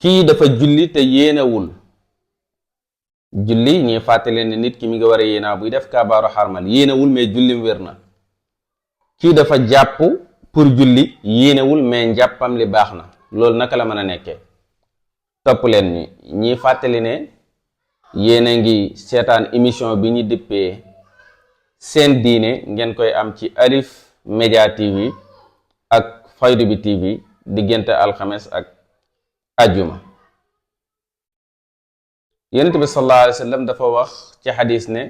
kii dafa julli te yéenewul julli ñuy fàttali ne nit ki mi ngi war a yéenaa buy def kabaaru xarmal yéenewul mais jullim wér na. kii dafa jàpp pour julli yéenewul mais njàppam li baax na. loolu naka la mën a nekkee? topp leen ni ñiy fàttali ne yéen a ngi seetaan émission bi ñu dippee seen diine ngeen koy am ci Alif Media TV ak Faydu bi TV diggante alxames ak ajjuma. yonent bi sallallahu alayhi wa sallam dafa wax ci xadis ne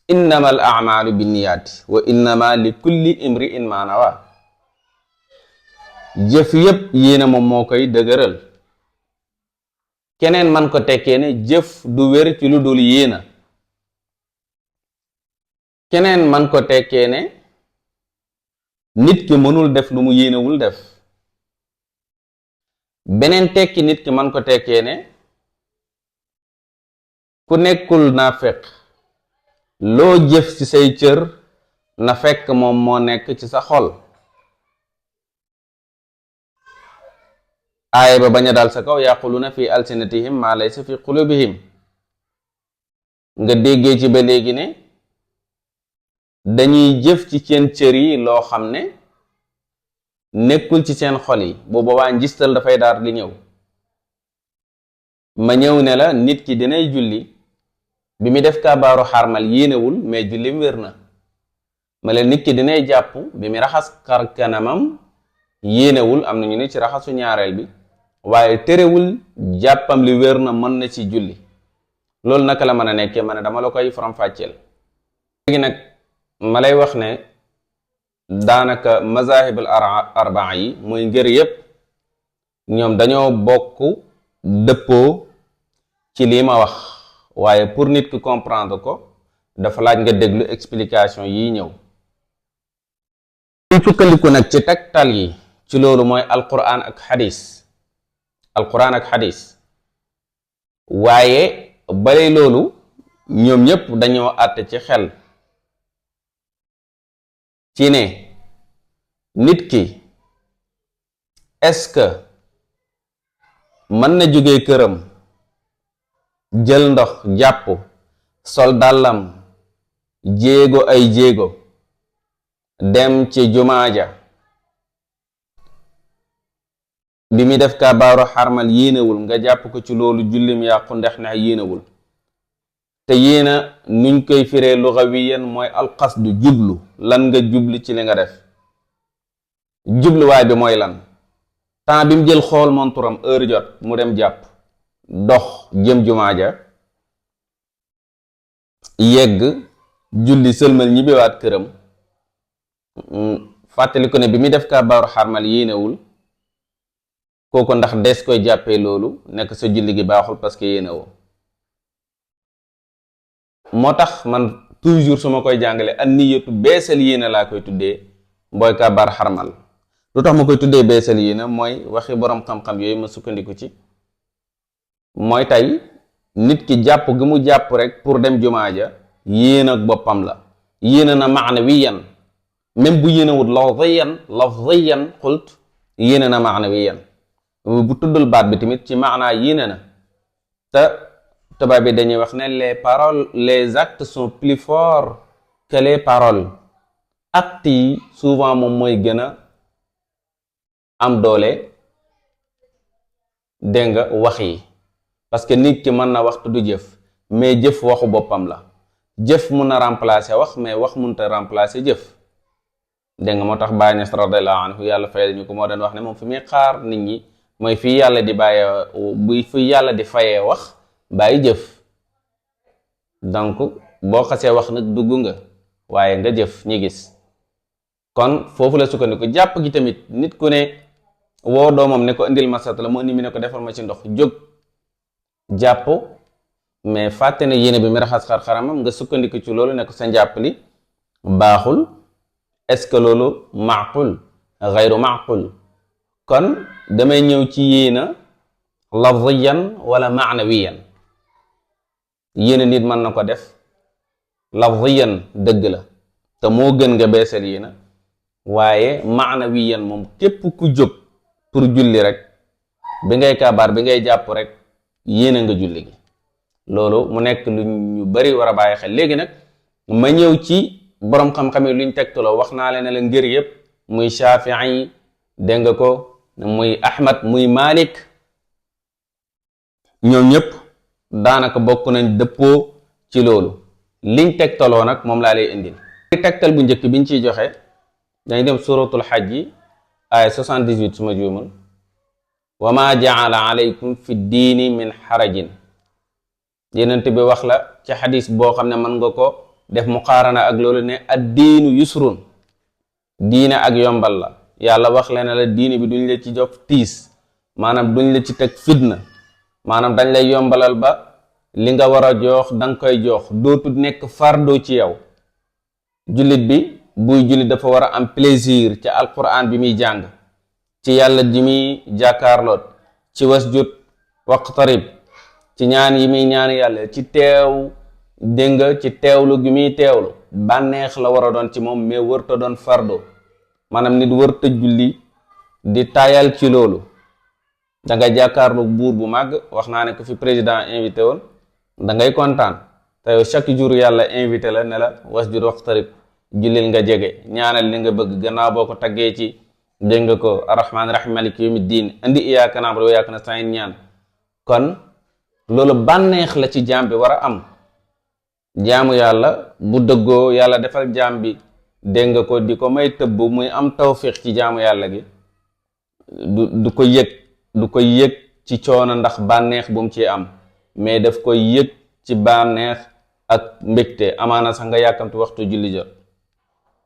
innama al a'malu binniyaati wa innama li kulli imri'in ma nawa. jëf yépp yéena moom moo koy dëgëral. keneen man ko tekkee ne jëf du wér ci lu dul yéena. keneen man ko tekkee ne nit ki mënul def lu mu yéenewul def. beneen tekki nit ki man ko tekkee ne ku nekkul naafeq loo jëf ci say cër na fekk moom moo nekk ci sa xol. aaya ba bañ a dal sa kaw yaquluna fi alsinatihim ma laysa fi qulubihim. nga déggee ci ba léegi ne dañuy jëf ci seen cër yi loo xam ne nekkul ci seen xol yi. bu boobaa njistal dafay daar di ñëw. ma ñëw ne la nit ki dinay julli bi mu def kabaaru xarmal yéenewul mais julli mu wér na. ma leen nit ki dinay jàpp bi mu raxas xar kanamam yéenewul, am na ñu ne ci raxasu ñaareel bi, waaye terewul jàppam li wér na, mën na ci julli. loolu naka la mën a nekkee? ma ne dama la koy faram-fàcceel. léegi nag ma lay wax ne daanaka mazahibul arbaa yi muy ngër yépp ñoom dañoo bokk dëppoo ci lii ma wax, waaye pour nit ki comprendre ko dafa laaj nga déglu explication yi ñëw. ñu sukkandiku nag ci tegtal yi ci loolu mooy alquran ak xadis. alquran ak xadis, waaye balay loolu ñoom ñépp dañoo àtte ci xel ci ne nit ki est-ce que mën na jóge këram jël ndox jàpp sol dàllam jéego ay jéego dem ci jumaa ja bi muy def kabaaru xarmal yéenewul nga jàpp ko ci loolu jullim yàqu ndex na yéenewul. te yéena nuñ koy firee lugawiyan mooy alqasdu, jublu. lan nga jublu ci li nga def? jubluwaay bi mooy lan? temps bi mu jël xool monturam heure jot mu dem jàpp dox jëm jumaa ja yegg julli sëlmal ñibbiwaat këram, fàttali ko ne bi muy def kabaaru xarmal yéenewul, kooku ndax des koy jàppee loolu nekk sa julli gi baaxul parce que yéenewoo. moo tax man toujours su ma koy jàngale an niyatu beesal yéene laa koy tuddee booy kabaar xarmal. lu tax ma koy tuddee beesal yéene mooy waxi boroom xam-xam yooyu ma sukkandiku ci. mooy tey nit ki jàpp gi mu jàpp rek pour dem jumaa ja yéene ak boppam la. yéene na maanawiyan, même bu yéenewut lafziyan xult yéene na maanawiyan. bu tuddul baat bi tamit ci maanaa yéene na. te tubaab bi dañuy wax ne les actes sont plus forts que les paroles. actes yi souvent moom mooy gën a am doole dégg nga wax yi, parce que nit ki mën na wax te du jëf, mais jëf waxu boppam la. jëf mun na remplacer wax, mais wax mun ta remplacer jëf. dégg nga moo tax Baay Ñas radiyallahu anhu yàlla fayal ñu ko moo doon wax ne moom fi muy xaar nit ñi mooy fii yàlla di bàyyee bu fi yàlla di fayee wax bàyyi jëf. donc boo xasee wax nag dugg nga, waaye nga jëf ñi gis. kon foofu la sukkandiku. jàpp gi tamit nit ku ne woo doomam ne ko indil ma sat la moo ni mi ne ko defal ma ci ndox, jóg jàpp, mais fàtte ne yéene bi mi raxas xar-xaramam nga sukkandiku ci loolu ne ko sa njàpp li baaxul. est-ce que loolu maaqul gayru maaqul? kon damay ñëw ci yéena lafziyan wala maanawiyan. yéena nit mën na ko def lafziyan, dëgg la, te moo gën nga beesal yéena. waaye maanawiyan moom képp ku jóg pour julli rek bi ngay kabaar bi ngay jàpp rek yéene nga julli gi. loolu mu nekk lu ñu bari war a bàyyi xel. léegi nag ma ñëw ci boroom xam-xam yi luñ tegtaloo. wax naa leen ne la ngir yépp muy Shaafi'i yi dégg nga ko, muy Ahmad, muy Malik, ñoom ñëpp daanaka bokk nañ dëppoo ci loolu. liñ tegtaloo nag moom laa lay indil. tegtal bu njëkk biñ ciy joxe dañ dem suratul xaj yi aaya 78 suma juumul, wa ma jaala alaykum fi diini min xarajin. yenent bi wax la ci xadis boo xam ne mën nga ko def muqaarana ak loolu ne addiinu yusrun, diine ak yombal la. yàlla wax leen la diine bi duñ la ci jox tiis, maanaam duñ la ci teg fitna, maanaam dañ lay yombalal ba li nga war a jox danga koy jox, dootu nekk fardo ci yow. jullit bi buy jullit dafa war a am plaisir ci alquran bi muy jàng, ci yàlla ji muy jàkkaarloot, ci wasjud waqtarib, ci ñaan yi muy ñaan yàlla, ci teew dégg nga ci teewlu gi muy teewlu. bànneex la war a doon ci moom, mais wërta doon fardo. maanaam nit wërta julli di taayal ci loolu. da nga jàkkaarlu buur bu màgg. wax naa ne ko fi président invité woon da ngay kontaan te yow chaque jour yàlla invité la ne la wasjud waqtarib, jullil nga jege, ñaanal li nga bëgg. gannaaw boo ko taggee ci dégg nga ko arrahmaan rahim maliki yawmi diin, indi iyyaka na'budu wa iyyaka nasta'iin ñaan. kon loolu bànneex la ci jaam bi war a am. jaamu yàlla bu dëggoo yàlla defal jaam bi dégg nga ko di ko may tëbb muy am tawfiq ci jaamu yàlla gi, du ko yëg ci coono ndax bànneex bu mu ci am, mais daf koy yëg ci bànneex ak mbégte. amaana sax nga yàkkamti waxtu julli jot.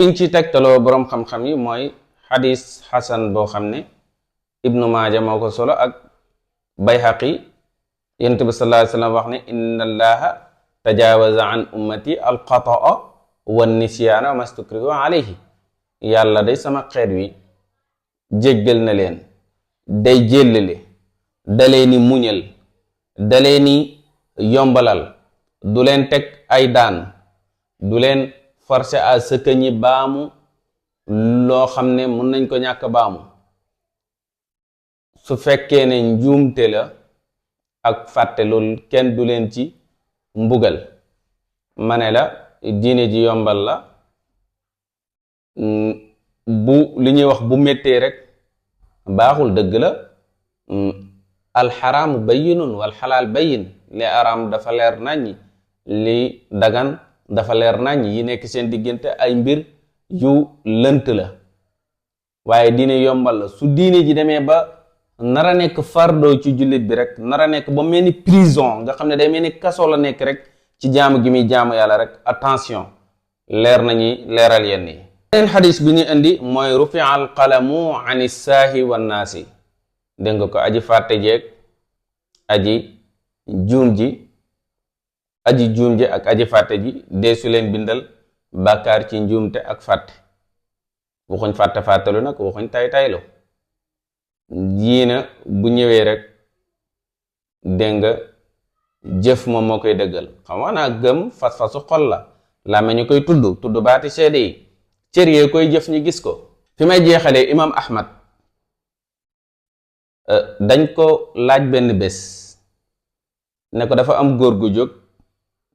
liñ ci tegtaloo boroom xam-xam yi mooy xadis xasan boo xam ne ibnu maaja moo ko solo ak bayhaqi. yonent bi sallallahu alayhi wa sallam wax ne inna allaha tajaawaza an ummati alqataa wa nisyaana wa mastukrihu alayhi. yàlla day sama xeet wi jéggal na leen, day jéllale, dalee ni muñal, dalee ni yombalal, du leen teg ay daan, du leen forcer à ce que ñi baamu loo xam ne mun nañ ko ñàkk baamu. su fekkee ne njuumte la ak fàtte loolu kenn du leen ci mbugal. ma ne la diine ji yombal la. bu li ñuy wax bu méttee rek baaxul, dëgg la. alxaraamu bayyinun wal xalaal bayyin. li araam dafa leer naññ, li dagan dafa leer naññ. yi nekk seen diggante ay mbir yu lënt la. waaye diine yombal la. su diine ji demee ba nara nekk fardo ci jullit bi rek, nara nekk ba mel ni prison, nga xam ne day mel ni kaso la nekk rek ci jaamu gi muy jaamu yàlla rek, attention, leer nañuy leeral yenn yi. beneen xadis bi ñu indi mooy rufi al qalamu an saahi wan naasi. dégg nga ko aji fàtte jeeg aji juum ji ak aji fàtte ji deesu leen bindal bàkkaar ci njuumte ak fàtte. waxuñ fàttelu nag, waxuñ tay-taylu. jiina bu ñëwee rek dégg nga jëf moom moo koy dëggal. xam nga naa gëm fas-fasu xol la, làmmiñ ñu koy tudd baati seede yi, cër yee koy jëf ñu gis ko. fi may jeexalee imam Ahmad dañ ko laaj benn bés ne ko dafa am góor gu jóg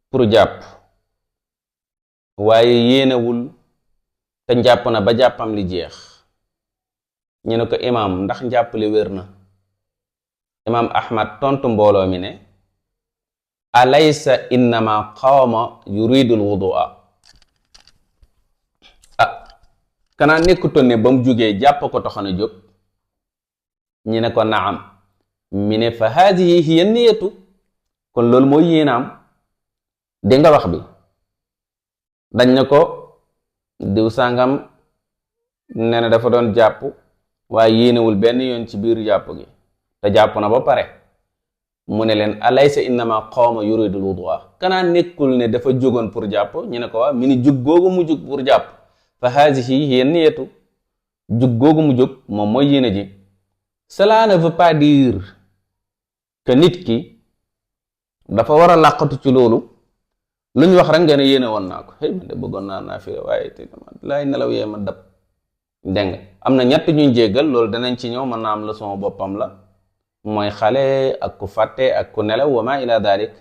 pour jàpp, waaye yéenewul te njàpp na ba jàppam li jeex. ñu ne ko imaam ndax njàpp li wér na? imaam Ahmad tontu mbooloo mi ne alaysa innama qawma yuridul wudua. kanaa nekkutoon ne ba mu jógee jàpp ko taxoon a jóg? ñu ne ko naam. mi ne fa haadihi hiya niyatu, kon loolu mooy yéenaam. dégg nga wax bi. dañ ne ko diw sàngam nee na dafa doon jàpp waaye yéenewul benn yoon ci biir jàpp gi te jàpp na ba pare. mu ne leen alaysa innama qawma yuridul wudua. kanaa nekkul ne dafa jógoon pour jàpp? ñu ne ko waa. mi ni jug googu mu jug pour jàpp fa haadihi hiya niyatu, jug googu mu jug moom mooy yéene ji. cela ne veut pas dire que nit ki dafa war a làqatu ci loolu. lu ñu wax rek nga ne yéene woon naa ko, man de bëggoon naa naafila waaye te laay nelaw yee ma dab. dégg nga am na ñett ñuy jéggal, loolu danañ ci ñëw, mën naa am leçon boppam la. mooy xale ak ku fàtte ak ku nelaw wa ma ila dalik.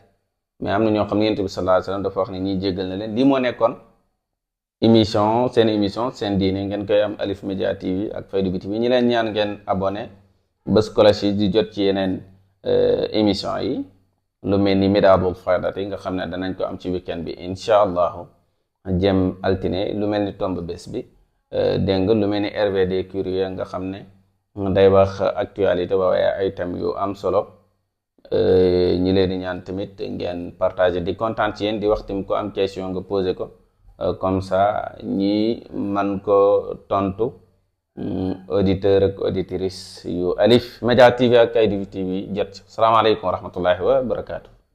mais am na ñoo xam ne yonent bi sallallahu alayhi wasallam dafa wax ne ñii jéggal na leen lii moo nekkoon émission seen diine ngeen koy am Alif Media TV ak Fayda bi TV ñi leen ñaan ngeen abonné bés cloche yi di jot ci yeneen émission yi lu mel ni Midaadul Faydati nga xam ne danañ ko am ci weekend bi incha allahu jëm altine lu mel ni tomb bés bi dégg nga lu mel ni RVD Curieux nga xam ne day wax actualité ba waaye ay thèmes yu am solo ñi leen di ñaan tamit ngeen partager di kontaan ci yéen di wax tamit ko am question nga poser ko comme ça ñi man ko tontu auditeur ak auditrice yu Alif Media TV ak Fayda TV jot salaamaaleykum wa rahmatullahi wa barakaatu.